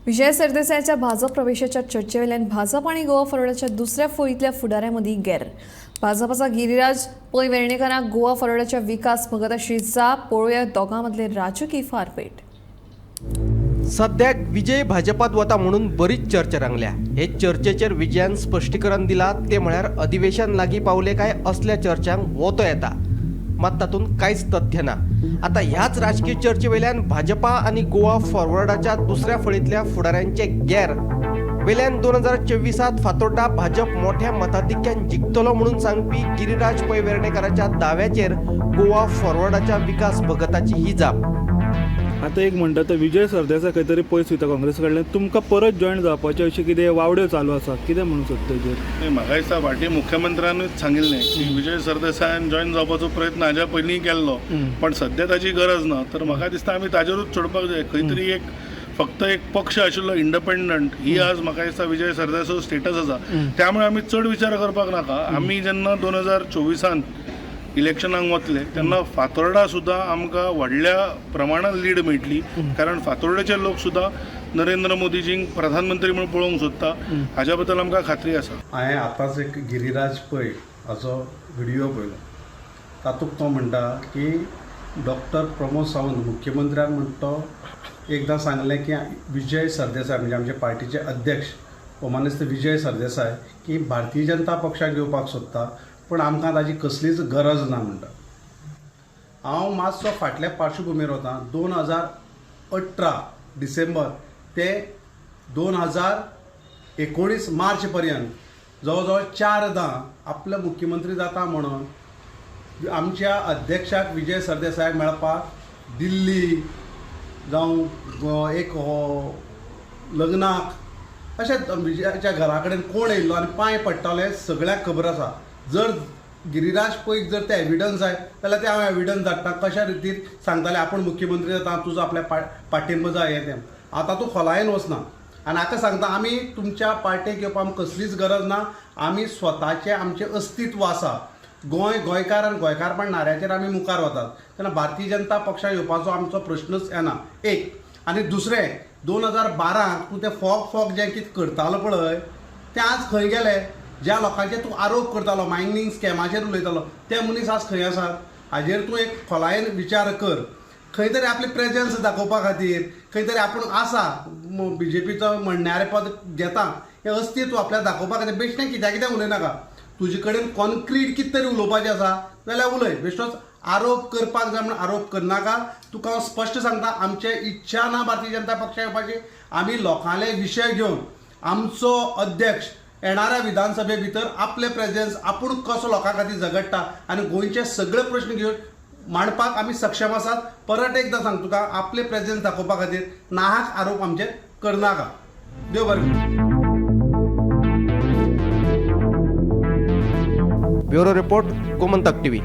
विजय सरदेसायाच्या भाजप प्रवेशाच्या चर्चेवेल्यान भाजप आणि गोवा फॉरवर्डाच्या दुसऱ्या फळींतल्या फुडाऱ्यांमदीं गेर. भाजपाचा गिरीराज पै वेर्णेकरांक गोवा फॉरवर्डाच्या विकास भगताशी जाप. पळोवया दोगां मदले राजकीय फारपेट. सद्याक विजय भाजपात वता म्हणून बरीच चर्चा रंगल्या. हे चर्चेचेर विजयान स्पश्टीकरण दिला ते म्हळ्यार अधिवेशन लागीं पावले काय असल्या चर्चांक वतो येता, मात तातूंत कांयच तथ्य ना. आतां ह्याच राजकीय चर्चे वयल्यान भाजपा आनी गोवा फॉरवर्डाच्या दुसऱ्या फळींतल्या फुडाऱ्यांचे गेर वेल्यान 2024 फातोड्डा भाजप मोठ्या मताधिक्यान जिखतलो म्हणून सांगपी गिरीराज पै वेर्णेकराच्या दाव्याचेर गोवा फॉरवर्डाच्या विकास भगताची ही जाप. आतां एक म्हणटा तो विजय सरदेसाय खंय तरी पयस वयता काँग्रेस कडल्यान, तुमकां परत जॉयन जावपाचे अशें कितें वावड्यो चालू आसा, कितें म्हणून सोदता तेजेर? नाही, म्हाका दिसता फाटीं मुख्यमंत्र्यानूच सांगिल्लें की विजय सरदेसायान जॉयन जावपाचो प्रयत्न हाज्या पयलीं केल्लो, पण सद्या ताची गरज ना. तर म्हाका दिसता आमी ताजेरूच सोडपाक जाय. खंय तरी एक फक्त एक पक्ष आशिल्लो इंडिपेंडंट, ही आज म्हाका दिसता विजय सरदेसायो स्टेटस आसा. त्यामुळे आमी चड विचार करपाक नाका. आमी जेन्ना 2024 इलेक्शनाक वतले तेन्ना फातोर्डा सुद्दां आमकां व्हडल्या प्रमाणान लीड मेळटली, कारण फातोर्डेचे लोक सुद्दां नरेंद्र मोदीजींक प्रधानमंत्री म्हणून पळोवंक सोदता, हाज्या बद्दल आमकां खात्री आसा. हांवें आतांच एक गिरीराज पै हाचो व्हिडियो पळयलो. तातूंत तो म्हणटा की डॉक्टर प्रमोद सावंत मुख्यमंत्र्यान म्हण तो एकदां सांगलें की विजय सरदेसाय म्हणजे आमचे पार्टीचे अध्यक्ष मानेस्त विजय सरदेसाय की भारतीय जनता पक्षाक येवपाक सोदता, पूण आमकां ताजी कसलीच गरज ना म्हणटा. हांव मातसो फाटल्या पार्श्वभुमीर वता. 2018 डिसेंबर ते 2019 मार्च पर्यंत जवळ जवळ 4दां आपले मुख्यमंत्री जाता म्हणून आमच्या अध्यक्षाक विजय सरदेसायाक मेळपाक दिल्ली जावं एक लग्नाक अशें विजयाच्या घरा कडेन कोण येयल्लो आनी पांय पडटाले सगळ्यांक खबर आसा. जर गिरीराज पैक जर ते एविडन्स जाय जाल्यार ते हांव एविडन्स धाडटा, कशा रितीन सांगताले आपूण मुख्यमंत्री जाता, तुजो आपल्या पाठिंबो जाय हें तें. आतां तूं खोलायेन वचना आनी हाका सांगता आमी तुमच्या पार्टेक येवपाक आमकां कसलीच गरज ना. आमी स्वताचें आमचें अस्तित्व आसा. गोंय गोंयकार आनी गोंयकारपण नाऱ्याचेर आमी मुखार वतात, तेन्ना भारतीय जनता पक्षाक येवपाचो आमचो प्रश्नच येना. एक आनी दुसरें 2012 तूं तें फॉग फॉग जें कितें करतालो पळय तें आज खंय गेले? ज्या लोकांचेर तूं आरोप करतालो, मायनींग स्कॅमाचेर उलयतालो, ते मनीस आज खंय आसात? हाजेर तूं एक खोलायेन विचार कर. खंय तरी आपली प्रेजन्स दाखोवपा खातीर खंय तरी आपूण आसा, बीजेपीचो म्हणणारे पद घेता हें अस्तित्व आपल्याक दाखोवपा खातीर बेश्टें कित्या कितें उलयनाका. तुजे कडेन कॉन्क्रीट कितें तरी उलोवपाचें आसा जाल्यार उलय, बेश्टोच आरोप करपाक जाय म्हणून आरोप करनाका. तुका हांव स्पश्ट सांगता, आमचे इच्छा ना भारतीय जनता पक्षा येवपाची. आमी लोकांले विशय घेवन आमचो अध्यक्ष येणाऱ्या विधानसभे भितर आपले प्रेजन्स आपूण कसो लोकां खातीर झगडटा आनी गोंयचे सगळे प्रश्न घेवन मांडपाक आमी सक्षम आसात. परत एकदां सांग तुका, आपले प्रेजन्स दाखोवपा खातीर नाहक आरोप आमचेर करनाका. देव बरें करूं. Bureau report, Gomantak TV.